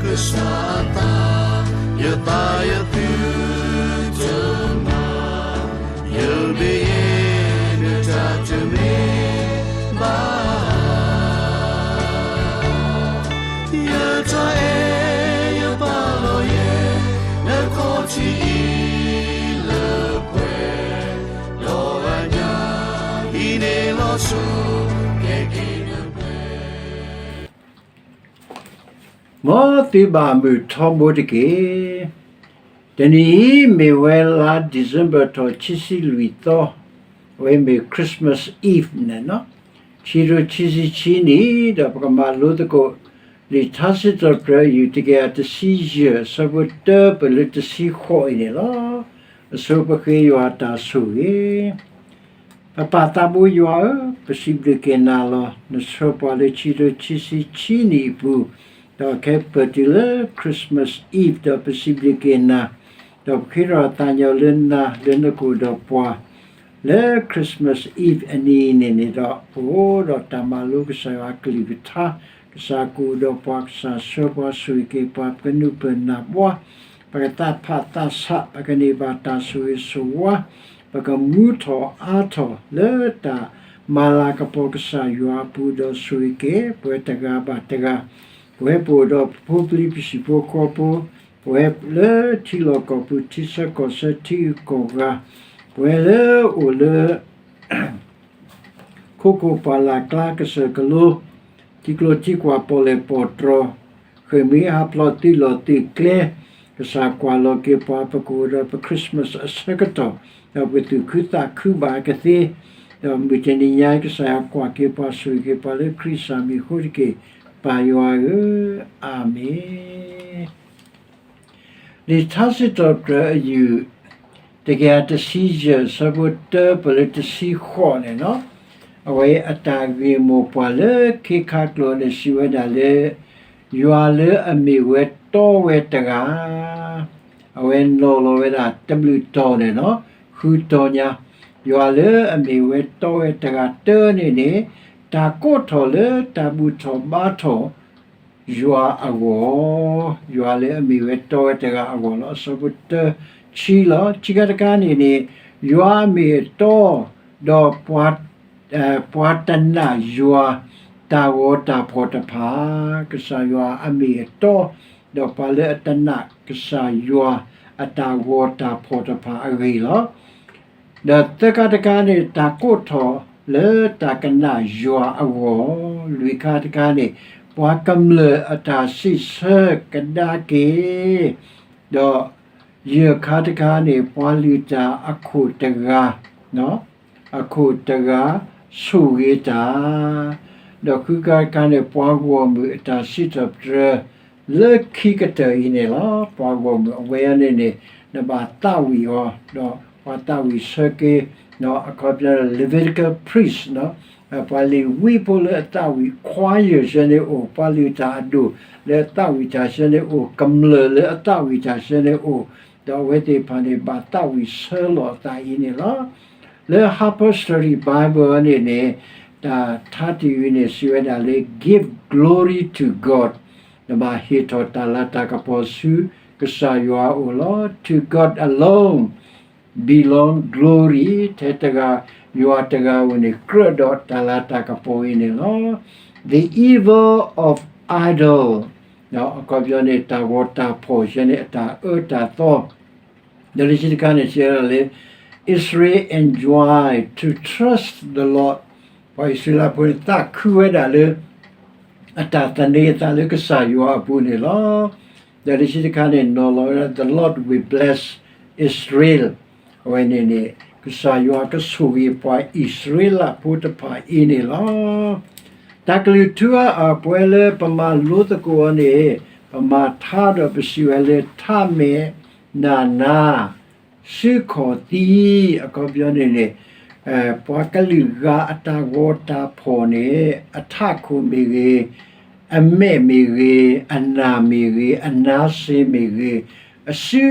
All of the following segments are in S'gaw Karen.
ကစၢ်အသး, ယသးယသုတမၤ, ယမ့ၢ်ယဲ နတၢ်တမ့ၢ်ဘၣ်. ယတၢ်အဲၣ်ယပာ်လီၤယဲ နခီၣ်ထံးအံၤလၢပှဲၤ, ဒီးအညၣ်အံၤန့ၣ်လီၤဆီ ကဲက့ၤနပှဲၤ. မ်သုဘၣ်မုာ်ထီဘိတက့ၢ်. တနံၤအံၤမ့ၢ်ဝဲလါ December ထီၣ်ခံဆံလွံၢ်သီ, အဝဲမ့ၢ် Christmas Eve န့ၣ်လီၤ. ခံကထိခံဆံခံနံၣ်, ဒီးပကမၤလိသကိး လံာ်ထါစံးထီၣ်ပတြၢၤ အယုၢ်တကယၤတဆံယဲၢ် အဆၢဖိတၢပၢၢ်လၢတဆံဃိးအံၤန့ၣ်လီၤ. အဆိပဃ့ယွၤအတၢ်ဆိၣ်ဂ့ၤ. ပပၢ်သးဘိယွၤဧၢ, ပစံးဘျုးက့ၤနၤလီၤ. နဆှၢပှၤလၢခံကထိခံဆံခံနံၣ်အပူၤ, ဒီးခဲအံၤပၢၢ်တုၤလၢ Christmas Eve, ဒီးပစံးဘျုးက့ၤနၤ, ဒီးပဃ့ထီၣ်သးညီလၢနၤ လၢနကအိၣ်ဒီးပှၤ လၢ Christmas Eve အနံၤန့ၣ်န့ၣ်ဒီး ပအိၣ်ဒီးတၢ်မၤလိကစၢ်ယွၤအကလုၢ်ကထါ, ကစၢ်ကအိၣ်ဒီးပှၤ, ကစၢ်ဆှၢပှၤဆိၣ်ဂ့ၤက့ၤပှၤ, ပကနုာ်ပၢၢ်နၢ်ပှၤ, ပကသးဖးသးဆး, ပကန့ၢ်ဘၣ်တၢ်ဆိၣ်ဂ့ၤဆိၣ်ဝါ, ပကမူထီၣ်အါထီၣ်လၢတၢ်မၤလၤကပီၤကစၢ်ယွၤအပူၤ, ဒီးဆိၣ်ဂ့ၤက့ၤပှၤတဂၤဘၣ်တဂၤ, ပဝဲပအိၣ်ဒီးပဖိပလံၤပဟံၣ်ဖိဃီဖိ, ပဝဲလၢထံလီၢ်ကီၢ်ပူၤ, ထံဆၢကီၢ်ဆၢ, ထံဂုၤကီၢ်ဂၤ, ပဝဲလၢအိၣ်လၢ ခိခိၣ်ပှၢ်လၢ်ကျါ, ကစၢၢ်ကလိ, ထံကျိထံကွၢ်, ပီၣ်လဲၣ်ပီၣ်တြီၤ, ဃ့ၢ်မှံဟးဖျိး, သုးလီၢ်သုးကျဲ, ကစၢ်ကွၢ်လီၤက့ၤပှၤ, ပကအိၣ်ဒီးပ Christmas အဆၢကတီၢ်, ဒီးပကသူၣ်ခုသးခုဘၣ်ကသ့, ဒီးမုၢ်တနံၤညါအံၤ ကစၢ်ယွၤကွၢ်က့ၤပှၤ, ဆိၣ်ဂ့ၤက့ၤပှၤလၢခရံာ်စၢ်မံၤအဃိတက့ၢ်, ပၢ်ယွၤဧၢ, အၤမ့ၣ်. လံာ်ထါစံးထီၣ်ပတြၢၤ အယုၢ်တကယၤတဆံယဲၢ်, အဆၢဖိတၢပၢၢ်လၢတဆံဃိးန့ၣ်လီၤ. အဝဲအတၢ်ဂ့ၢ်မိၢ်ပှၢ်လၢခ့ခါကျိာ်န့ၣ် စံးဝဲဒၣ်လၢ ယွၤလၢအမ့ၢ်ဝဲတီဝဲတဂၤ, အဝဲနီၤလီၤဝဲဒၣ်တဘျုးတီၤန့ၣ်လီၤ. ဃုတီၤညါ, ယွၤလၢအမ့ၢ်ဝဲတီဝဲတဂၤတၢန့ၣ်န့ၣ်, တၢ်ကိးထီၣ်လၢတၢ်ဘူၣ်ထီၣ်ဘါထီၣ် ယွၤအဂီၢ်, ယွၤလၢအမ့ၢ်ဝဲတီဝဲတဂၤအဂီၢ်လီၤ. အဆၢဖိတၢဆံလီၤ. ခံခါတခါန့ၣ်န့ၣ်, ယွၤအမ့ၢ်အတီ, ဒီးပှၤ, ပှၤတနာ်ယွၤတၢ်ဂီၤတၢ်ဖှီၣ်တဖၣ်, ကစၢ်ယွၤအမ့ၢ်အတီ, ဒီးပှၤလၢအတနာ်ကစၢ်ယွၤအတၢ်ဂီၤတၢ်ဖှီၣ်တဖၣ်အဂ့ၢ်လီၤ. ဒီးသၢခါတခါန့ၣ် တၢ်ကိးထီၣ်လၢတၢ်ကနၣ်ယွၤအဂီၢ်, လွံၢ်ခါတခါန့ၣ် ပှၤကမျၢၢ်အတၢ်စံးဆၢကဒါက့ၤ, ဒီးယဲၢ်ခါတခါန့ၣ် ပှၤလုၢ်တၢ်အခိၣ်တဂၤ, အခိၣ်တဂၤဆိၣ်ဂ့ၤတၢ်, ဒီးဃုခါတခါန့ၣ် ပှၤဂီၢ်မုၢ်အတၢ်စံးထီၣ်ပတြၢၤ လၢခံကတၢၢ်အံၤန့ၣ်လီၤ. ပှၤဂီၢ်မုၢ်အဝဲအံၤန့ၣ်န့ၣ် နဘၣ်သးဝံၣ်အီၤ, ဒီးပှၤသးဝံၣ်ဆၢက့ၤ, အခီပညီ Levitical priest, ပှၤလ့ၤဝံဖိလၢအသးဝံၣ် choir ဆၢန့ၣ်အိၣ်, ပှၤလုၢ်တၢ်အဒိၣ်လၢအသးဝံၣ်တၢ်ဆၢန့ၣ်အိၣ်, ကမျၢၢ်လၢအသးဝံၣ်တၢ်ဆၢန့ၣ်အိၣ်, ဒီးအဝဲသ့ၣ်တဖၣ်န့ၣ် ဘၣ်သးဝံၣ်ဆၢလီၤအသးအံၤန့ၣ်လီၤ. လၢ Harper's Study Bible န့ၣ်န့ၣ်, တၢ်ထါတယုၢ်န့ၣ် စံးဝဲဒၣ်လၢ Give glory to God, နဘၣ်ဟ့ၣ်ထီၣ်တၢ်လၤတၢ်ကပီၤဆူကစၢ်ယွၤအအိၣ်လီၤ. To God alone belong glory, ထဲတဂၤယွၤတဂၤဧိၤန့ၣ် ကြၢးဒီးတၢ်လၤတၢ်ကပီၤအံၤန့ၣ်လီၤ. The evil of idol, အခီပညီန့ၣ် တၢ်ဂီၤတၢ်ဖှီၣ်ဆၢန့ၣ် အတၢ်အၢတၢ်သီ, ဒီးလၢခံတခါန့ၣ် စံးဝဲဒၣ်လၢ Israel enjoy to trust the Lord, ပှၤအံၣ်စရ့လးဖိန့ၣ် သးခုဝဲဒၣ်လၢ အတၢ်သန့ၤအသးလၢကစၢ်ယွၤအပူၤန့ၣ်လီၤ. ဒီးလၢခံတခါန့ၣ် နီၤလီၤဝဲဒၣ် The Lord will bless Israel, အဝဲန့ၣ်န့ၣ် ကစၢ်ယွၤကဆိၣ်ဂ့ၤပှၤအံၣ်စရ့လးဖိတဖၣ်အံၤန့ၣ်လီၤ. တၢ်ကလုၢ်ထူအါအါ ပဝဲလၢပမၤလိသကိးအီၤန့ၣ်, ပမၤထါဒီးပစံးဝဲလၢ ထးမဲာ်နၢ်နါ စုခီၣ်သံ, အခီပညီန့ၣ်န့ၣ် ပှၤကလုာ်ဂၤအတၢ်ဂီၤတၢ်ဖှီၣ်န့ၣ် အထးခိၣ်မ့ၢ်ဂ့ၤ, အမဲာ်မ့ၢ်ဂ့ၤ, အနၢ်မ့ၢ်ဂ့ၤ, အနါစ့မ့ၢ်ဂ့ၤ, အစု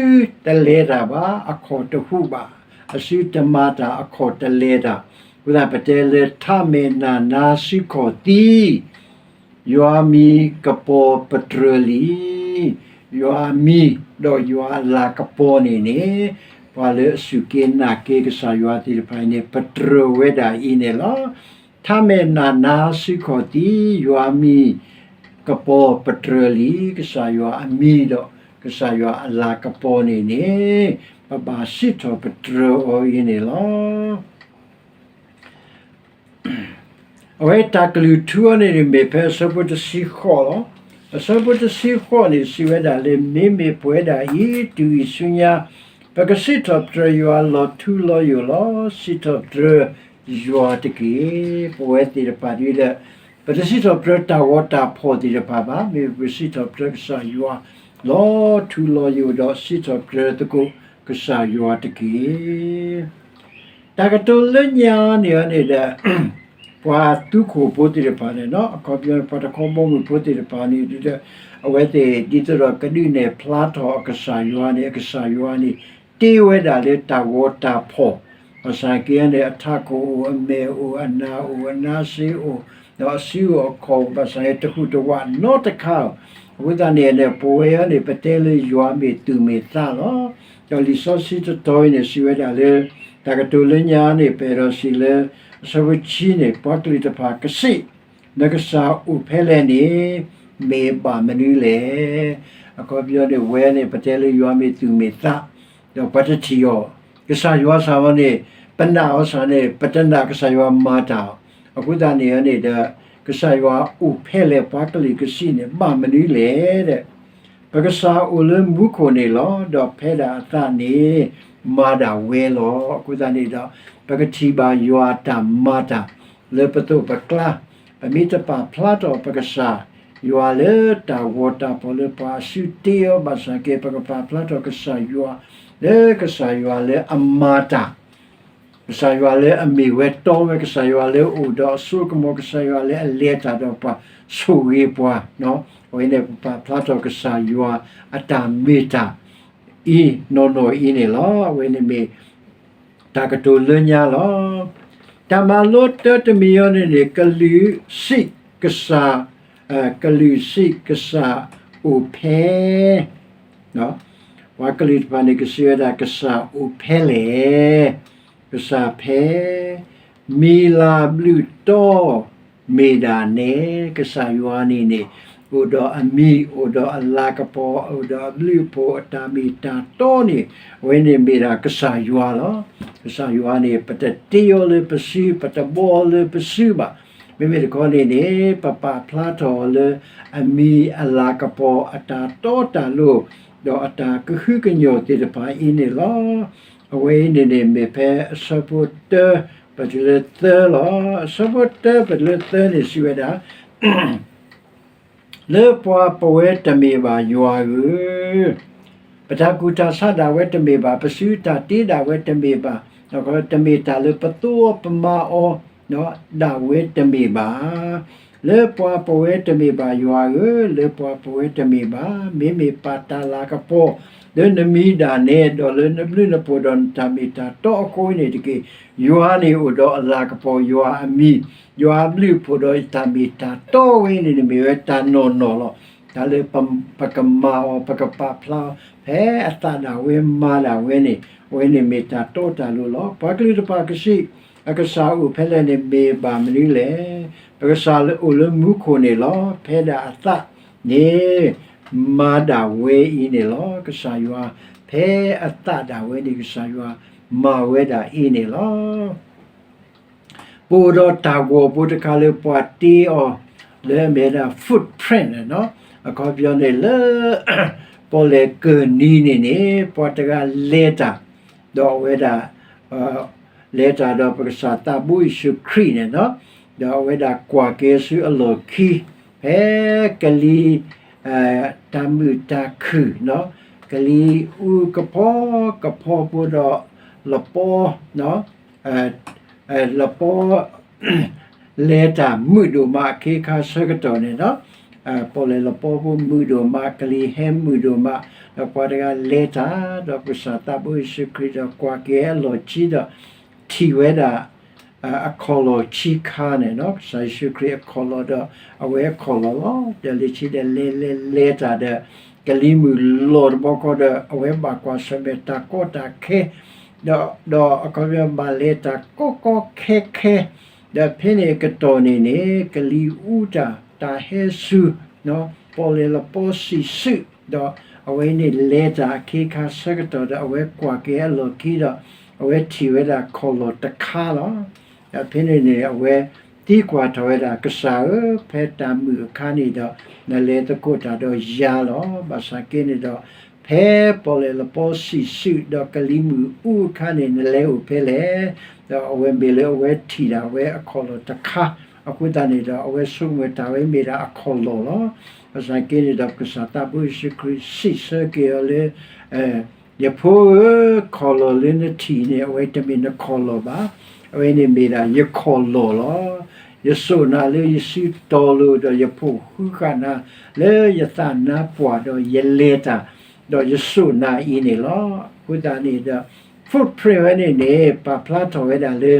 တလဲၤတၢ်ဘၣ်, အခီၣ်တဟူးဘၣ်, အစုတမၤတၢ်, အခီၣ်တလဲၤတၢ်, အဃိသတးပတဲလၢ ထးမဲာ်နၢ်နါ စုခီၣ်သံ, ယွၤမံၤကပီၤပတြၢၤလံ. ယွၤအမံၤဒီးယွၤအလၤကပီၤန့ၣ်န့ၣ်, ပှၤလၢအစူၢ်က့ၤနာ်က့ၤကစၢ်ယွၤသ့ၣ်တဖၣ်အံၤန့ၣ် ပတြၢၤဝဲဒၣ်အံၤန့ၣ်လီၤ. ထါမဲာ်နးနါစ့ၢ်ကီးသံ, ယွၤအမံၤကပီၤပတြၢၤလံ, ကစၢ်ယွၤအမံၤဒီးကစၢ်ယွၤအလၤကပီၤန့ၣ်န့ၣ်, ပဘၣ်စံးထီၣ်ပတြၢၤအီၤအံၤန့ၣ်လီၤ. အဝဲတၢ်ကလုၢ်ထူအီၤန့ၣ်န့ၣ် မ့ၢ်ဖဲအဆၢဖိတဆံဃိးလီၤ. အဆၢဖိတဆံဃိးန့ၣ် စံးဝဲဒၣ်လၢ မ့မ့ၢ်ပဝဲဒၣ်အံၤ တုၤအံၤဆူညါ ပကစံးထီၣ်ပတြၢၤယွၤလီၤထူလီၤယိာ်လီၤ. စံးထီၣ်ပတြၢၤယွၤတက့ၢ်. ပဝဲသ့ၣ်တဖၣ်ဒ်လၢ ပတစံးထီၣ်ပတြၢၤတၢ်ဂီၤတၢ်ဖီၣ်သ့ၣ်တဖၣ်ဘၣ်. မ့မ့ၢ်ပစံးထီၣ်ပတြၢၤကစၢ်ယွၤ လီၤထူလီၤယိာ်ဒီး စံးထီၣ်ပတြၢၤသကိးကစၢ်ယွၤတက့ၢ်. တၢ်ကတိၤလၢညါန့ၣ်န့ၣ်ဒီး ပှၤသူခိၣ်ဖိသ့ၣ်တဖၣ်န့ၣ် အခီပညီ ပှၤတခီဘီမုၢ်ဖိသ့ၣ်တဖၣ်န့ၣ်ဒီး အဝဲသ့ၣ်ဒ်သိးဒီးကဒုးနဲၣ်ဖျါထီၣ်အကစၢ်ယွၤန့ၣ် အကစၢ်ယွၤန့ၣ် တ့ဝဲဒၣ်လၢတၢ်ဂီၤတၢ်ဖီၣ်, ဘၣ်ဆၣ်က့န့ၣ် အထးခိၣ်အိၣ်, အမဲာ်အိၣ်, အနၢ်အိၣ်, အနါစ့အိၣ်, ဒီးအစုအိၣ်အခီၣ်အိၣ်, ဘၣ်ဆၣ်န့ၣ် တဟူးတဝးနီတခါဧိၤ. အဃိသတးန့ၣ်န့ၣ် ပဝဲအံၤန့ၣ် ပတဲလၢယွၤမ့ၢ်သူၣ်မ့ၢ်သးလီၤ. ဒီးလံာ်စီဆှံတတီၤအံၤန့ၣ် စံးဝဲဒၣ်လၢ တၢ်ကတိၤလၢညါန့ၣ် ပအဲၣ်ဒိးစံးလၢ အဆၢဖိတဆံန့ၣ် ပှၤကလုာ်တဖၣ်ကစံး, နကစၢ်အိၣ်ဖဲလဲၣ်န့ၣ် မ့ၢ်ဘၣ်မနုၤလဲၣ်. အခီပညီန့ၣ် ဝဲန့ၣ် ပတဲလၢယွၤမ့ၢ်သူၣ်မ့ၢ်သး, ဒီးပှၤတထံၣ်အီၤ, ကစၢ်ယွၤစ့ၢ်ကီးန့ၣ် ပနာ်အီၤစ့ၢ်န့ၣ် ပတနာ်ကစၢ်ယွၤမၤတၢ်အီၤ, အဃိသတးန့ၣ်န့ၣ်ဒီး ကစၢ်ယွၤအိၣ်ဖဲလဲၣ် ပှၤကလုာ်ကစံးန့ၣ် ဘၣ်မနုၤလဲၣ်ဒီး ပကစၢ်အိၣ်လၢမူခိၣ်န့ၣ်လီၤ. ဒီးဖဲဒၣ်အသးန့ၣ် မၤဒၣ်ဝဲလီၤ. အဃိသတးန့ၣ်ဒီး ပကထံၣ်ဘၣ်ယွၤအတၢ်မၤတၢ်လၢပသိးပကျါ, ပမ့ၢ်တပာ်ဖျါထီၣ်ပကစၢ်ယွၤလၢတၢ်ဂီၤတၢ်ဖီၣ် လၢပှၤအစုတ့အီၤဘၣ်ဆၣ်က့ ပကပာ်ဖျါထီၣ်ကစၢ်ယွၤ လၢကစၢ်ယွၤလၢအမၤတၢ်, ကစၢ်ယွၤလၢအမ့ၢ်ဝဲတီဝဲ, ကစၢ်ယွၤလၢအအိၣ်ဒီးအစိကမီၤ, ကစၢ်ယွၤလၢအလဲၤတၢ်ဒီးပှၤ, ဆိၣ်ဂ့ၤပှၤ, အဝဲန့ၣ် ပပာ်ဖျါထီၣ်ကစၢ်ယွၤအတၢ်မ့ၢ်တၢ်အံၤနီၢ်နီၢ်အံၤန့ၣ်လီၤ. အဝဲန့ၣ်မ့ၢ် တၢ်ကတိၤလၢညါလီၤ. တၢ်မၤလိတၢတမံၤအံၤန့ၣ်န့ၣ် ကလုာ်စံးကစၢ်, ကလုာ်စံးကစၢ်အိၣ်ဖဲ, ပှၤကလုာ်တဖၣ်န့ၣ် ကစံးဝဲဒၣ် ကစၢ်အိၣ်ဖဲလဲၣ်, ကစၢ်ဖဲ မံၤလၤဘျုးတီ မ့ၢ်ဒၣ်နဲ, ကစၢ်ယွၤန့ၣ်န့ၣ် အိၣ်ဒီးအမံၤ, အိၣ်ဒီးအလၤကပီၤ, အိၣ်ဒီးအဘျုးအဖှိၣ်, အတၢ်မ့ၢ်တၢ်တီန့ၣ် အဝဲန့ၣ်မ့ၢ်ဒၣ်ကစၢ်ယွၤလီၤ. ကစၢ်ယွၤန့ၣ် ပတတ့အီၤလၢပစု, ပတဘှီအီၤလၢပစုဘၣ်. မ့မ့ၢ်တခီန့ၣ်န့ၣ် ပပာ်ဖျါထီၣ်အီၤလၢအမံၤအလၤကပီၤ အတၢ်တီတၢ်လိၤ ဒီးအတၢ်ကဟုကညီၢ်သ့ၣ်တဖၣ်အံၤန့ၣ်လီၤ. အဝဲအံၤန့ၣ်န့ၣ် မ့ၢ်ဖဲအဆၢဖိတၢ ပတုၤလၢသၢလီၤ. အဆၢဖိတၢ ပတုၤလၢသၢန့ၣ် စံးဝဲဒၣ် လၢပှၤပဝဲတမ့ၢ်ဘၣ် ယွၤဧၢ, ပတၢ်ကူၣ်တၢ်ဆးဒၣ်ဝဲတမ့ၢ်ဘၣ်, ပစုတၢ်တ့ဒၣ်ဝဲတမ့ၢ်ဘၣ်, တမ့ၢ်တၢ်လၢပသိအီၤပမၤအီၤ ဒၣ်ဝဲတမ့ၢ်ဘၣ်. လၢပှၤပဝဲတမ့ၢ်ဘၣ် ယွၤဧၢ, လၢပှၤပဝဲတမ့ၢ်ဘၣ်. မ့မ့ၢ်ပာ်တၢ်လၤကပီၤ လၢနမံၤဒၣ်နဲ ဒီးလၢနဘျုးနဖှိၣ်ဒီးနတၢ်မ့ၢ်တၢ်တီအဃိန့ၣ်တက့ၢ်. ယွၤန့ၣ်အိၣ်ဒီးအလၤကပီၤ, ယွၤအမံၤ, ယွၤအဘျုးအဖှိၣ်ဒီးတၢ်မ့ၢ်တၢ်တီဝဲန့ၣ်န့ၣ် မ့ၢ်ဝဲတၢ်နီၢ်နီၢ်လီၤ. တၢ်လၢပကမၤအီၤ ပကပာ်ဖျါအီၤ ဖဲအသးဒၣ်ဝဲမၤဒၣ်ဝဲန့ၣ် အဝဲန့ၣ်မ့ၢ်တၢ်တီတၢ်လိၤလီၤ. ပှၤကလုာ်တဖၣ်ကစံး, အကစၢ်အိၣ်ဖဲလဲၣ်န့ၣ် မ့ၢ်ဘၣ်မနုၤလဲၣ်. ပကစၢ်အိၣ်လၢမူခိၣ်န့ၣ်လီၤ. ဖဲဒၣ်အသးန့ၣ် မၤဒၣ်ဝဲအံၤန့ၣ်လီၤ. ကစၢ်ယွၤ ဖဲအသးဒၣ်ဝဲန့ၣ် ကစၢ်ယွၤမၤဝဲဒၣ်အံၤန့ၣ်လီၤ. ပအိၣ်ဒီးတၢ်ဂီၤဖိတခါလၢပှၤတ့အီၤ လၢအမ့ၢ်ဝဲဒၣ် footprint န့ၣ်, အခီပညီန့ၣ်လၢ ပီၣ်လဲၣ်ကၢၢ်နံၤန့ၣ်န့ၣ် ပှၤတဂၤလဲၤတၢ်, ဒီးအဝဲဒၣ် လဲၤတၢ်ဒီးပကစၢ်သးဘိယ့ၣ်ၡူးခရံာ်န့ၣ်, ဒီးအဝဲဒၣ်ကွၢ်က့ၤဆူအလီၢ်ခံ ဖဲကလံၤ တၢ်မုာ်တၢ်ခုၣ်, ကလံၤအူကဖီကဖီဖိဒီး လပီ လပီ လဲၤတၢ်မုာ်ဒိၣ်မးအခ့အခါဆၢကတီၢ်န့ၣ်, ပီၣ်လဲၣ်လပီဖိမုာ်ဒိၣ်မး, ကလံၤဟဲမုာ်ဒိၣ်မး, ဒီးပှၤတဂၤလဲၤတၢ် ဒီးပကစၢ်သးဘိယ့ၣ်ၡူးခရံာ် ဒီးကွၢ်က့ၤအလီၢ်ခံဒီး ထံၣ်ဝဲဒၣ် အခီၣ်လီၢ်ခံခါန့ၣ်, ကစၢ်ယ့ၣ်ၡူးခရံာ်အခီၣ်လီၢ်ဒီး အဝဲအခီၣ်လီၢ်လီၤ. ဒီးလၢခံဒီးလဲၤလဲၤလဲၤတၢ်ဒီး ကလံၤမုၢ်လီၤတဘျီဃီဒီး အဝဲဘၣ်ကွၢ်ဆၢၣ်မဲာ်တၢ်ကီတၢ်ခဲ, ဒီး ဒီးအခီပညီဘၣ်လဲၤတၢ်ကီကီခဲခဲ, ဒီးဖဲန့ၣ်ကတီၢ်န့ၣ်န့ၣ် ကလံၤအူတၢ် တၢ်ဟဲစူၤ, ပီၣ်လဲၣ်လပီစံၣ်စုး, ဒီးအဝဲန့ၣ်လဲၤတၢ်အခ့အခါဆၢကတီၢ်ဒီး အဝဲကွၢ်က့ၤအလီၢ်ခံဒီး အဝဲထံၣ်ဝဲဒၣ်ခီၣ်လီၢ်တခါလီၤ. ဒီးဖဲန့ၣ်န့ၣ် အဝဲသံကွၢ်ထီၣ်ဝဲဒၣ် ကစၢ်ဧၢ, ဖဲတၢ်မုာ်အခါန့ၣ်ဒီး နလဲၤသကိးတၢ်ဒီးယၤလီၤ. ဘၣ်ဆၣ်က့န့ၣ်ဒီး ဖဲပီၣ်လဲၣ်လပီစံၣ်စုး ဒီးကလံၤမုၢ်အူအခါန့ၣ် နလဲၤအိၣ်ဖဲလဲၣ်. ဒီးအဝဲမ့ၢ်လၢအဝဲထံၣ်ဒၣ်ဝဲအခီၣ်လီၢ်တခါ, အဃိသတးန့ၣ်ဒီး အဝဲဆိကမိၣ်တၢ်ဝဲမ့ၢ်ဒၣ်အခီၣ်လီၢ်လီၤ. ဘၣ်ဆၣ်က့န့ၣ်ဒီး ကစၢ်သးဘိယ့ၣ်ၡူးခရံာ်စံးဆၢက့ၤအီၤလၢ ယဖိဧၢ, ခီၣ်လီၢ်လၢနထံၣ်န့ၣ် အဝဲတမ့ၢ်နခီၣ်လီၢ်ဘၣ်. အဝဲန့ၣ်မ့ၢ်ဒၣ်ယခီၣ်လီၢ်လီၤ. ယစိာ်နၤလၢယစုတီၤလိၤ ဒီးယဖိးဃုဃာ်နၤလၢယသးနါပှၢ်ဒီးယလဲၤတၢ်, ဒီးယစိာ်နၤအံၤန့ၣ်လီၤ. အဃိသတးန့ၣ်ဒီး footprint ဝဲန့ၣ်န့ၣ် ပာ်ဖျါထီၣ်ဝဲဒၣ်လၢ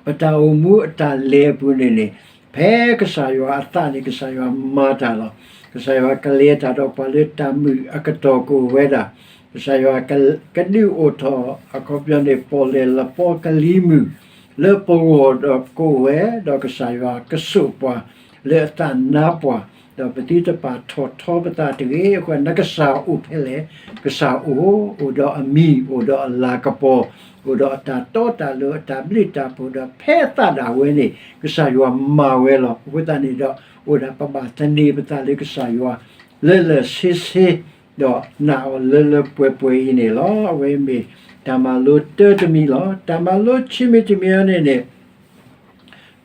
ပတၢ်အိၣ်မူအတၢ်လဲၤအပူၤန့ၣ်န့ၣ်, ဖဲကစၢ်ယွၤအသးန့ၣ် ကစၢ်ယွၤမၤတၢ်လီၤ. ကစၢ်ယွၤကလဲၤတၢ်ဒီးပှၤလၢတၢ်မုာ်အကတီၢ်ကအိၣ်ဝဲဒၣ်, ကစၢ်ယွၤက ကဒုးအိၣ်ထီၣ် အခီပညီန့ၣ် ပီၣ်လဲၣ်လပီကလံၤမုၢ် လၢပဂီၢ်ဒီးကအိၣ်ဝဲ, ဒီးကစၢ်ယွၤကစိာ်ပှၤလၢအသးနါပှၢ်, ဒီးပသုတပာ်ထီၣ်ထီပသးတဂ့ၤ. အဃိနကစၢ်အိၣ်ဖဲလဲၣ်, ကစၢ်အိၣ်, အိၣ်ဒီးအမံၤ, အိၣ်ဒီးအလၤကပီၤ, အိၣ်ဒီးအတၢ်တီတၢ်လိၤ အတၢ်ဘျုးတၢ်ဖှိၣ်ဒီး ဖဲအသးဒၣ်ဝဲန့ၣ် ကစၢ်ယွၤမၤဝဲလီၤ. အဃိသတးန့ၣ်ဒီး အိၣ်ဒၣ်ပဘၣ်သန့ၤပသးလၢကစၢ်ယွၤ လၢလၢဆ့ဆ့, ဒီးနာ်အီၤလၢလၢပှဲၤပှဲၤအံၤန့ၣ်လီၤ. အဝဲမ့ၢ်တၢ်မၤလိတၢတမံၤလီၤ. တၢ်မၤလိခံမံၤတမံၤအံၤန့ၣ်န့ၣ်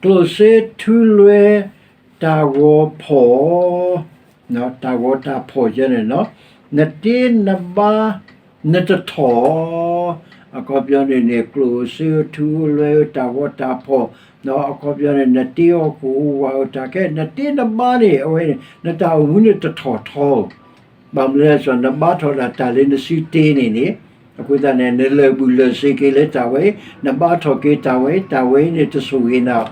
ကျိၣ်စ့ထူလွဲတၢ်ဂီၤဖီၣ်, တၢ်ဂီၤတၢ်ဖီၣ်ယဲန့ၣ်လီၤ. နတ့နဘါနတထီၣ်, အခီပညီန့ၣ်န့ၣ် ကျိၣ်စ့ထူလွဲတၢ်ဂီၤတၢ်ဖီၣ်, အခီပညီန့ၣ် နတ့အီၤဃိဝါအီၤတၢ်ခဲ နတ့နဘါန့ၣ် အဝဲန့ၣ် နတၢ်အိၣ်မူန့ၣ်တထီၣ်ထီဧိၤ ဘၣ်မနုၤလဲၣ် နဘါထီၣ်ဒၣ်တၢ်လၢနစုတ့န့ၣ်န့ၣ်, အဃိသတးန့ၣ် နလၢာ်ဘူၣ်လၢာ်စ့ၤက့ၤလၢတၢ်ဝဲအံၤ, နဘါထီၣ်က့ၤတၢ်ဝဲအံၤ, တၢ်ဝဲအံၤန့ၣ်တဆိၣ်ဂ့ၤနၤ,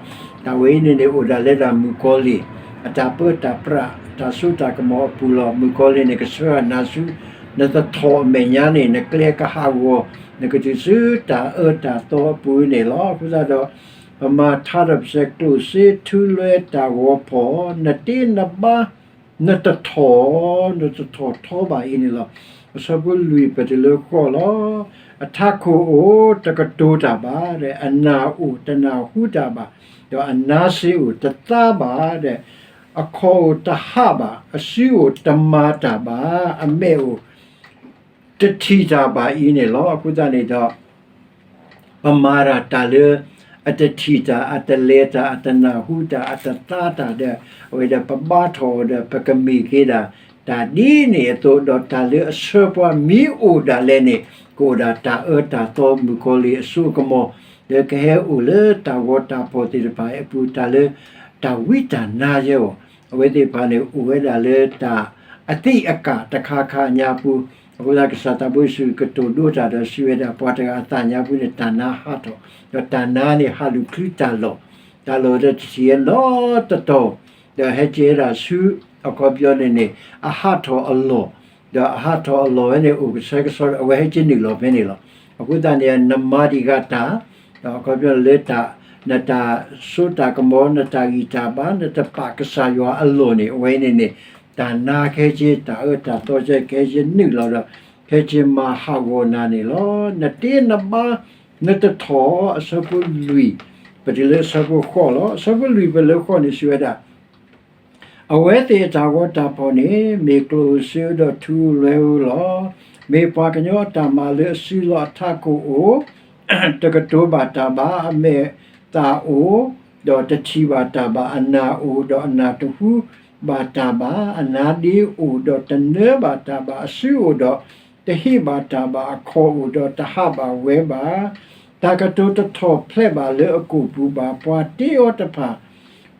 တၢ်ဝဲအံၤန့ၣ်န့ၣ် အိၣ်ဒၣ်လၢဒၣ်မုၣ်ကီၤလံၢ် အတၢ်ပၢတၢ်ပြး တၢ်စိတၢ်ကမီၤအပူၤလီၤ. မုၣ်ကီၤလံၢ်န့ၣ် ကဆှၢနၤဆူ နတထီၣ်အမဲာ်ညါန့ၣ် နကျဲကဟးဂီၤ, နကတုၤဆူတၢ်အၢတၢ်သီအပူၤန့ၣ်လီၤ. အဃိသတးဒီး ပမၤထါဒီးပစဲး ကျိၣ်စ့ထူလွဲတၢ်ဂီၤဖီၣ်, နတ့နဘါ နတထီၣ်, နတထီၣ်ထီဘၣ်အံၤန့ၣ်လီၤ. အဆၢဖိလွံၢ်ပတုၤလၢဃိးလီၤ. အထးခိၣ်အိၣ်တကတိၤတၢ်ဘၣ်, အနၢ်အိၣ်တနၢ်ဟူတၢ်ဘၣ်, ဒီးအနါစ့အိၣ်တသါဘၣ်, အခီၣ်အိၣ်တဟးဘၣ်, အစုအိၣ်တမၤတၢ်ဘၣ်, အမဲာ်အိၣ် တထံၣ်တၢ်ဘၣ်အံၤန့ၣ်လီၤ. အဃိသတးန့ၣ်ဒီး ပမၤတၢ်တၢ်လၢ အတထံၣ်တၢ် အတလဲၤတၢ် အတနၢ်ဟူတၢ် အတသါတၢ်ဒီး အဝဲဒီးပဘါထီၣ်အီၤဒီး ပကမ့ၢ်က့ၤဒၣ် တၢ်ဒ်န့ၣ်အသိး ဒီးတၢ်လၢအဆှၢပှၤမ့ၢ်အိၣ်ဒၣ်လဲာ်န့ၣ် ကအိၣ်ဒၣ်တၢ်အၢတၢ်သီ မုၣ်ကီၤလံၢ်အစိအကမီၤ လၢကဟဲအိၣ်လၢတၢ်ဂီၤတၢ်ဖီၣ်သ့ၣ်တဖၣ်အပူၤ တၢ်လၢတၢ်ဝံတၢ်နါယဲအီၤ အဝဲသ့ၣ်တဖၣ်န့ၣ် အိၣ်ဝဲဒၣ်လၢတၢ်အသံးအကာ်တခါခါအညါပူၤ, အဃိသတးကစၢ်သးဘိယ့ၣ်ၡူးကတိၤဒိတၢ်ဒီးစံးဝဲဒၣ် ပှၤတဂၤအသးညါပူၤန့ၣ် တၢ်နါဟးထီၣ်, ဒီးတၢ်နါန့ၣ်ဟးလူၤချုတၢ်လီၢ်, တၢ်လီၢ်ဒီးတထံၣ်အနီတတီၤ, ဒီးဟဲက့ၤဝဲဒၣ်ဆူ အခီပညီန့ၣ်န့ၣ် အဟးထီၣ်အလီၢ်, ဒီးအဟးထီၣ်အလီၢ်ဝဲန့ၣ် အိၣ်ကဆှဲကဆှီဒီး အဝဲဟဲက့ၤနုာ်လီၤဖဲန့ၣ်လီၤ. အဃိသတးန့ၣ် နမၤဒံးဂၤတၢ် ဒီးအခီပညီလၢတၢ် နတၢ်စိတၢ်ကမီၤ နတၢ်ဂံၢ်တၢ်ဘါ နတပာ်ကစၢ်ယွၤအလီၢ်န့ၣ် အဝဲန့ၣ်န့ၣ် တၢ်နါခဲက့ တၢ်အၢတၢ်သီကဲ ခဲက့နုာ်လီၤဒီး ခဲက့မၤဟးဂီၤနၤန့ၣ်လီၤ. နတ့နဘါ နတထီၣ် အဆၢဖိလွံၢ် ပတုၤလၢအဆၢဖိဃိးလီၤ. အဆၢဖိလွံၢ်ပတုၤလၢဃိးန့ၣ် စံးဝဲဒၣ် အဝဲသ့ၣ်အတၢ်ဂီၤတၢ်ဖီၣ်န့ၣ် မ့ၢ်ကျိၣ်စ့ဒီးထူလွဲဧိၤလီၤ. မ့ၢ်ပှၤကညီအတၢ်မၤလၢအစုလီၤအထးခိၣ်အိၣ်, တကတိၤဘၣ်တၢ်ဘၣ်, အမဲာ်သးအိၣ်, ဒီးတထံၣ်ဘၣ်တၢ်ဘၣ်, အနၢ်အိၣ်, ဒီးအနၢ်တဟူဘၣ်တၢ်ဘၣ်, အနါဒ့အိၣ်ဒီးတနၢဘၣ်တၢ်ဘၣ်, အစုအိၣ်ဒီးတဟ့ၣ်ဘၣ်တၢ်ဘၣ်, အခီၣ်အိၣ်ဒီးတဟးဘၣ်ဝဲဘၣ်. တၢ်ကတိၤတထီၣ်ဖျဲးဘၣ်လၢအကိာ်ပူၤဘၣ်. ပှၤတ့အီၤတဖၣ်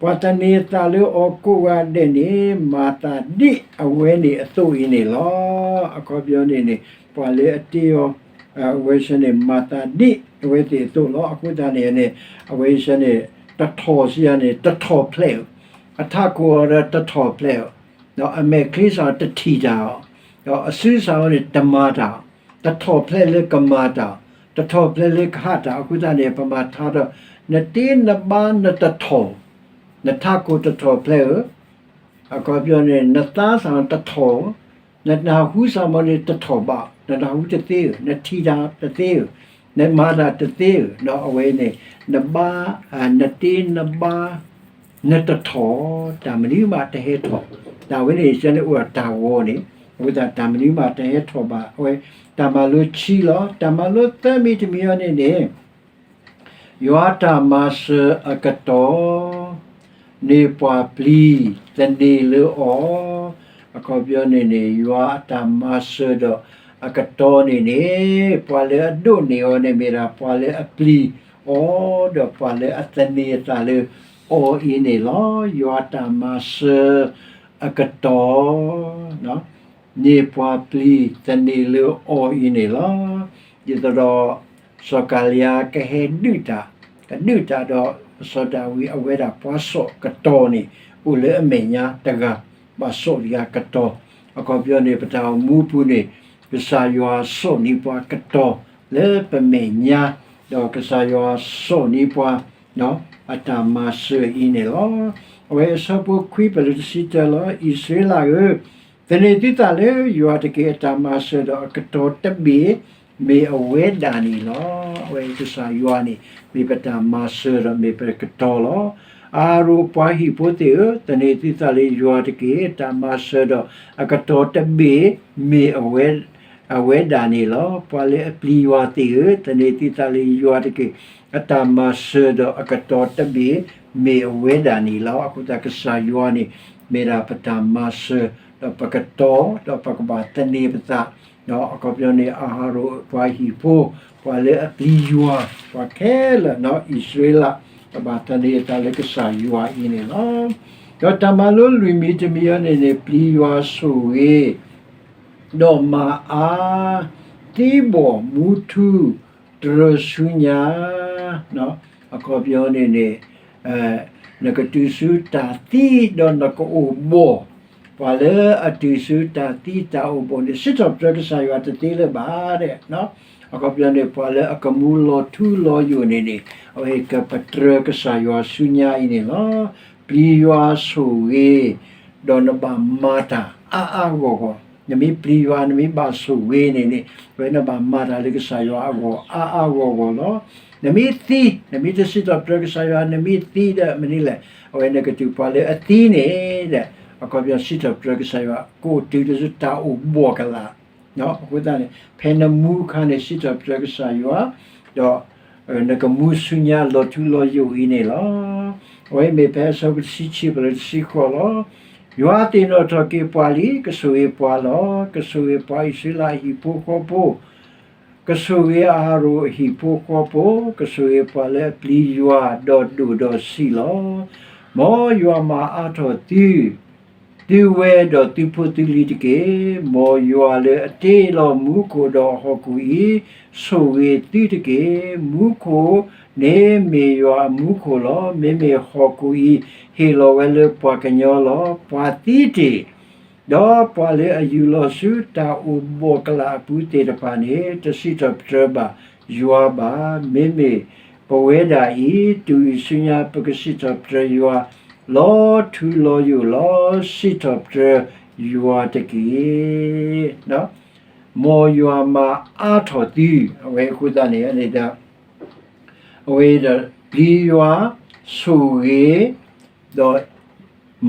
ပှၤသန့ၤသးလၢအီၤကိးဂၤဒဲးန့ၣ် မၤသးဒ်အဝဲန့ၣ်အသိးအံၤန့ၣ်လီၤ. အခီပညီန့ၣ်န့ၣ် ပှၤလၢအတ့အီၤ အဝဲဆၢန့ၣ် မၤသးဒ်အဝဲသ့ၣ်အသိးလီၤ. အဃိသတးန့ၣ်န့ၣ် အဝဲဆၢန့ၣ် တထီၣ်စံးယၤန့ၣ် တထီၣ်ဖျဲးဧိၤ, အထးခိၣ်အီၤဒီးတထီၣ်ဖျဲးဧိၤ ဒီးအမဲာ်ချံစ့ၢ်တထံၣ်တၢ်အီၤ, ဒီးအစုစ့ၢ်န့ၣ်တမၤတၢ်အီၤ, တထီၣ်ဖျဲးလၢကမၤတၢ်အီၤ, တထီၣ်ဖျဲးလၢကဟးတၢ်အီၤ. အဃိသတးန့ၣ် ပမၤထါဒီး နတ့နဘါနတထီၣ်, နထးခိၣ်တထီၣ်ဖျဲးဧၢ, အခီပညီန့ၣ် နသါစ့ၢ်တထီၣ်, နနၢ်ဟူစ့ၢ်မ့ၢ်န့ၣ်တထီၣ်ဘး, နနၢ်ဟူတသ့ဧၢ, နထံၣ်တၢ်တသ့ဧၢ, နမၤတၢ်တသ့ဧၢ, ဒီးအဝဲန့ၣ် နဘါ, နတ့နဘါ နတထီၣ်, တၢ်မနုၤမးတဟဲထီၣ်, တၢ်ဝဲန့ၣ် ကန့ၣ်အိၣ်ဒီးတၢ်ဂီၤန့ၣ်, အဃိသတးတၢ်မနုၤမးတဟဲထီၣ်ဘၣ်. အဝဲတၢ်မၤလိခံလီၤ. တၢ်မၤလိသၢမံၤတမံၤအံၤန့ၣ်န့ၣ် ယွၤအတၢ်မၤစၢၤအကတီၢ် န့ၢ်ပှၤပျံၤသန့ၤလၢအီၤ, အခီပညီန့ၣ်န့ၣ် ယွၤအတၢ်မၤစၢၤဒီးအကတီၢ်န့ၣ်န့ၣ် ပှၤလၢအဒိးန့ၢ်အီၤန့ၣ်မ့ၢ်ဒၣ်ပှၤလၢအပျံၤအီၤ ဒီးပှၤလၢအသန့ၤအသးလၢအီၤအံၤန့ၣ်လီၤ. ယွၤအတၢ်မၤစၢၤအကတီၢ် န့ၢ်ပှၤပျံၤသန့ၤလၢအီၤအံၤန့ၣ်လီၤ. ဒ်သိးဒီး စီၤကၤလံယါကဟဲဒုးတၢ်, ကဒုးတၢ်ဒီးစီၤဒၤဝံးအဝဲဒၣ်ပှၤစိာ်ကတီၢ်န့ၣ် အိၣ်လၢအမဲာ်ညါတဂၤ, ဘၣ်စိာ်တဂၤကတီၢ်, အခီပညီန့ၣ် ပတၢ်အိၣ်မူပူၤန့ၣ် ကစၢ်ယွၤစိာ်န့ၢ်ပှၤကတီၢ်လၢပမဲာ်ညါ, ဒီးကစၢ်ယွၤစိာ်န့ၢ်ပှၤ အတၢ်မၤစၢၤအံၤန့ၣ်လီၤ. အဝဲအဆၢဖိခွံ ပလၢတဆံတၢလီၤ. အံၣ်စရ့လးဧၢ, သန့ၤသုသးလၢယွၤတက့ၢ်. အတၢ်မၤစၢၤဒီးအကတီၢ်တဘ့ၣ် မ့ၢ်အဝဲဒၣ်န့ၣ်လီၤ. အဝဲကစၢ်ယွၤန့ၣ် မ့ၢ်ပတၢ်မၤစၢၤဒီးမ့ၢ်ပကတီၢ်လီၤ. အၤဟရိၣ်ပှၤဟံၣ်ဖိသ့ၣ်ဧၢ, သန့ၤသုသးလၢယွၤတက့ၢ်. အတၢ်မၤစၢၤဒီးအကတီၢ်တဘ့ၣ် မ့ၢ်အဝဲ အဝဲဒၣ်န့ၣ်လီၤ. ပှၤလၢအပျံၤယွၤသ့ၣ်ဧၢ, သန့ၤသုသးလၢယွၤတက့ၢ်. အတၢ်မၤစၢၤဒီးအကတီၢ်တဘ့ၣ် မ့ၢ်အဝဲဒၣ်န့ၣ်လီၤ. အဃိသတးကစၢ်ယွၤန့ၣ် မ့ၢ်ဒၣ်ပတၢ်မၤစၢၤ ဒီးပကတီၢ် ဒီးပကဘၣ်သန့ၤပသး, အခီပညီန့ၣ် အၤဟရိၣ်ပှၤဟံၣ်ဖိ, ပှၤလၢအပျံၤယွၤ, ပှၤခဲလၢာ် အံၣ်စရ့လး ကဘၣ်သန့ၤအသးလၢကစၢ်ယွၤအံၤန့ၣ်လီၤ. ဒီးတၢ်မၤလိလွံၢ်မံၤတမံၤအံၤန့ၣ်န့ၣ် ပျံၤယွၤဆိၣ်ဂ့ၤ ဒီးမၤအါ သံဘီၣ်မူထူ တြၢၤဆူညါ, အခီပညီန့ၣ်န့ၣ် နကတုၤဆူတၢ်သံဒီးနကအိၣ်ဘှီၣ်, ပှၤလၢအတုၤဆူတၢ်သံတၢ်အိၣ်ဘှီၣ်န့ၣ် စံးထီၣ်ပတြၢၤကစၢ်ယွၤတသ့လၢၤဘၣ်ဒီး, အခီပညီန့ၣ် ပှၤလၢအကမူလီၤထူလီၤယိာ်န့ၣ်န့ၣ် အဝဲကပတြၢၤကစၢ်ယွၤဆူညါအံၤန့ၣ်လီၤ. ပျံၤယွၤဆိၣ်ဂ့ၤ ဒီးနဘၣ်မၤတၢ်အါအါဂီၢ်ဂီၢ်, နမ့ၢ်ပျံၤယွၤ နမ့ၢ်ဘၣ်ဆိၣ်ဂ့ၤန့ၣ်န့ၣ် အဝဲနဘၣ်မၤတၢ်လၢကစၢ်ယွၤအဂီၢ်အါအါဂီၢ်ဂီၢ်လီၤ. နမ့ၢ်သံ, နမ့ၢ်တစံးထီၣ်ပတြၢၤကစၢ်ယွၤ နမ့ၢ်သံဒီးမနုၤလဲၣ်, အဝဲနကတုၤပှၤလၢအသံန့ၣ်ဒီး, အခီပညီစံးထီၣ်ပတြၢၤကစၢ်ယွၤ ကအိၣ်တုၤလၢတၢ်အိၣ်ဘှီၣ်ကလာ် အဃိသတးန့ၣ် ဖဲနမူအခါန့ၣ် စံးထီၣ်ပတြၢၤကစၢ်ယွၤ, ဒီး နကမူဆူညါလီၤထူလီၤယိာ်အံၤန့ၣ်လီၤ. အဝဲမ့ၢ်ဖဲအဆၢဖိတဆံခံ ပလၢတဆံဃိးလီၤ. ယွၤသ့ၣ်နီၣ်ထီၣ်က့ၤပှၤလံ, ကဆိၣ်ဂ့ၤပှၤလီၤ. ကဆိၣ်ဂ့ၤပှၤအံၣ်စရ့လးအဟံၣ်ဖိဃီဖိ, ကဆိၣ်ဂ့ၤအၤဟရိၣ်အဟံၣ်ဖိဃီဖိ, ကဆိၣ်ဂ့ၤပှၤလၢအပျံၤယွၤဒီးဒိၣ်ဒီးဆံးလီၤ. မ်ယွၤမၤအါထီၣ်သု သုဝဲဒီးသုဖိသုလံၤတက့ၢ်. မ်ယွၤလၢအတ့လီၤမူခိၣ်ဒီးဟီၣ်ခိၣ်အံၤ ဆိၣ်ဂ့ၤသုတက့ၢ်. မူခိၣ်န့ၣ်မ့ၢ်ယွၤအမူခိၣ်လီၤ. မ့မ့ၢ်ဟီၣ်ခိၣ်အံၤ ဟ့ၣ်လီၤဝဲလၢပှၤကညီလီၤ. ပှၤသံတ့ၢ် ဒီးပှၤလၢအယူၢ်လီၤဆူတၢ်အိၣ်ဘှီၣ်ကလာ်အပူၤသ့ၣ်တဖၣ်န့ၣ် တစံးထီၣ်ပတြၢၤဘၣ်ယွၤဘၣ်. မ့မ့ၢ်ပဝဲဒၣ်အံၤ တုၤအံၤဆူညါ ပကစံးထီၣ်ပတြၢၤယွၤ လီၤထူလီၤယိာ်လီၤ. စံးထီၣ်ပတြၢၤယွၤတက့ၢ်. မ်ယွၤမၤအါထီၣ်သု, အဝဲအဃိသတးန့ၣ် အဝဲဒီး ပျံၤယွၤဆိၣ်ဂ့ၤ ဒီး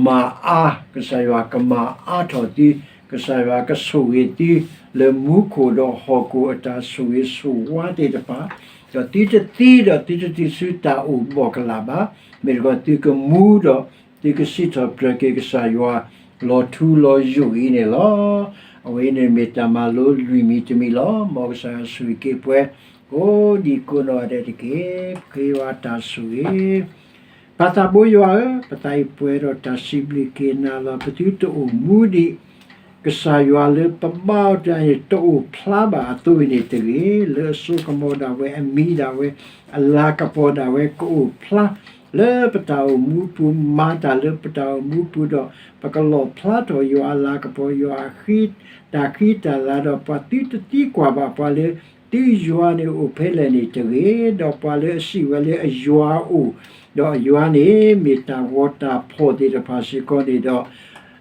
မၤအါ, ကစၢ်ယွၤကမၤအါထီၣ်သု, ကစၢ်ယွၤကဆိၣ်ဂ့ၤသု လၢမူခိၣ်ဒီးဟီၣ်ခိၣ်အတၢ်ဆိၣ်ဂ့ၤဆိၣ်ဝါသ့ၣ်တဖၣ်, ဒီးသုတသံဒီးသုတတုၤဆူတၢ်အိၣ်ဘှီၣ်ကလာ်ဘၣ်. မ့ၢ်တခီသုကမူဒီး သုကစံးထီၣ်ပတြၢၤက့ၤကစၢ်ယွၤ လီၤထူလီၤယိာ်အံၤန့ၣ်လီၤ. အဝဲအံၤန့ၣ်မ့ၢ်တၢ်မၤလိလွံၢ်မံၤတမံၤလီၤ. မ်ကစၢ်ယွၤဆိၣ်ဂ့ၤက့ၤပှၤ ကိးဒံကိးနီၢ်ဂၤဒဲးတက့ၢ်. ပဃ့ဘါတၢ်ဆိၣ်ဂ့ၤ ပၢ်သးဘိယွၤဧၢ, ပသးအံၤပှဲၤဒီးတၢ်စံးဘျုးက့ၤနၤလီၤ. ပသုတအိၣ်မူဒံး ကစၢ်ယွၤလၢပဘါအီၤတဂၤန့ၣ် တအိၣ်ဖျါဘၣ်အသိးအံၤန့ၣ်တဂ့ၤ, လၢအစိကမီၤဒၣ်ဝဲ, အမံၤဒၣ်ဝဲ, အလၤကပီၤဒၣ်ဝဲ ကအိၣ်ဖျါ လၢပတၢ်အိၣ်မူပူၤ, မၤတၢ်လၢပတၢ်အိၣ်မူပူၤဒီး ပကလီၣ်ဖျါထီၣ်ယွၤအလၤကပီၤ, ယွၤအဃ့, တၢ်ဃံတၢ်လၤ, ဒီးပှၤသုတသံကွၢ်ဘၣ်ပှၤလၢသုယွၤန့ၣ်အိၣ်ဖဲလဲၣ်န့ၣ်တဂ့ၤ, ဒီးပှၤလၢအစံးဝဲလၢအယွၤအိၣ်, ဒီးအယွၤန့ၣ်မ့ၢ်တၢ်ဂီၤတၢ်ဖှီၣ်သ့ၣ်တဖၣ်စ့ၢ်ကီးန့ၣ်ဒီး တၢ်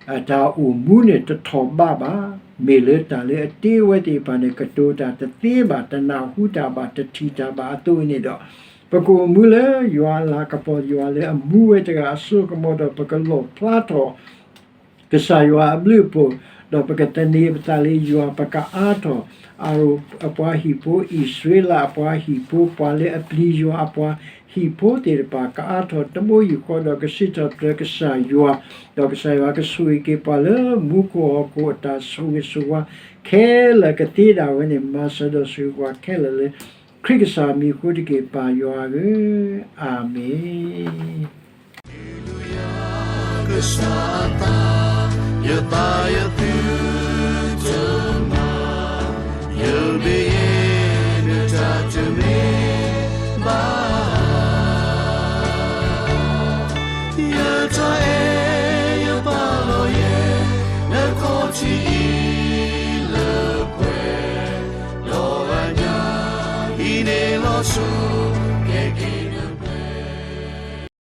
အိၣ်မူန့ၣ်တထီၣ်ဘးဘၣ်. မ့ၢ်လၢတၢ်လၢအတ့ဝဲသ့ၣ်တဖၣ်န့ၣ် ကတိၤတၢ်တသ့ဘၣ်, တနၢ်ဟူတၢ်ဘၣ်, တထံၣ်တၢ်ဘၣ်အသိးန့ၣ်ဒီး, ပကအိၣ်မူလၢယွၤအလၤကပီၤ, ယွၤလၢအမူဝဲတဂၤအစိကမီၤဒီး ပကလီၣ်ဖျါထီၣ် ကစၢ်ယွၤအဘျုးအဖှိၣ်, ဒီးပကသန့ၤပသးလၢယွၤ, ပကအါထီၣ်အၤရိၣ်အပှၤဟံၣ်ဖိ, အံၣ်စရ့လးအပှၤဟံၣ်ဖိ, ပှၤလၢအပျံၤယွၤအပှၤဟံၣ်ဖိသ့ၣ်တဖၣ်, ကအါထီၣ်တဘိယူၢ်ဃီဒီးကစံးထီၣ်ပတြၢၤကစၢ်ယွၤ, ဒီးကစၢ်ယွၤကဆိၣ်ဂ့ၤက့ၤပှၤလၢမူခိၣ်ဟီၣ်ခိၣ်အတၢ်ဆိၣ်ဂ့ၤဆိၣ်ဝါခဲလၢာ်ကသ့ဒၣ်ဝဲန့ၣ်, မၤစၢၤဒီးဆိၣ်ဂ့ၤပှၤခဲလၢာ်လၢ ခရံာ်ကစၢ်မံၤအဃိတက့ၢ်, ပၢ်ယွၤဧၢ, အၤမ့ၣ်. ကစၢ်အသး, ယသးယသုတမၤ, ယမ့ၢ်ယဲနတၢ်တမ့ၢ်ဘၣ်, ယတၢ်အဲၣ်ယပာ်လီၤယဲ, နခီၣ်ထံးအံၤလၢပှဲၤ, ဒီးအညၣ်အံၤန့ၣ်လီၤဆီ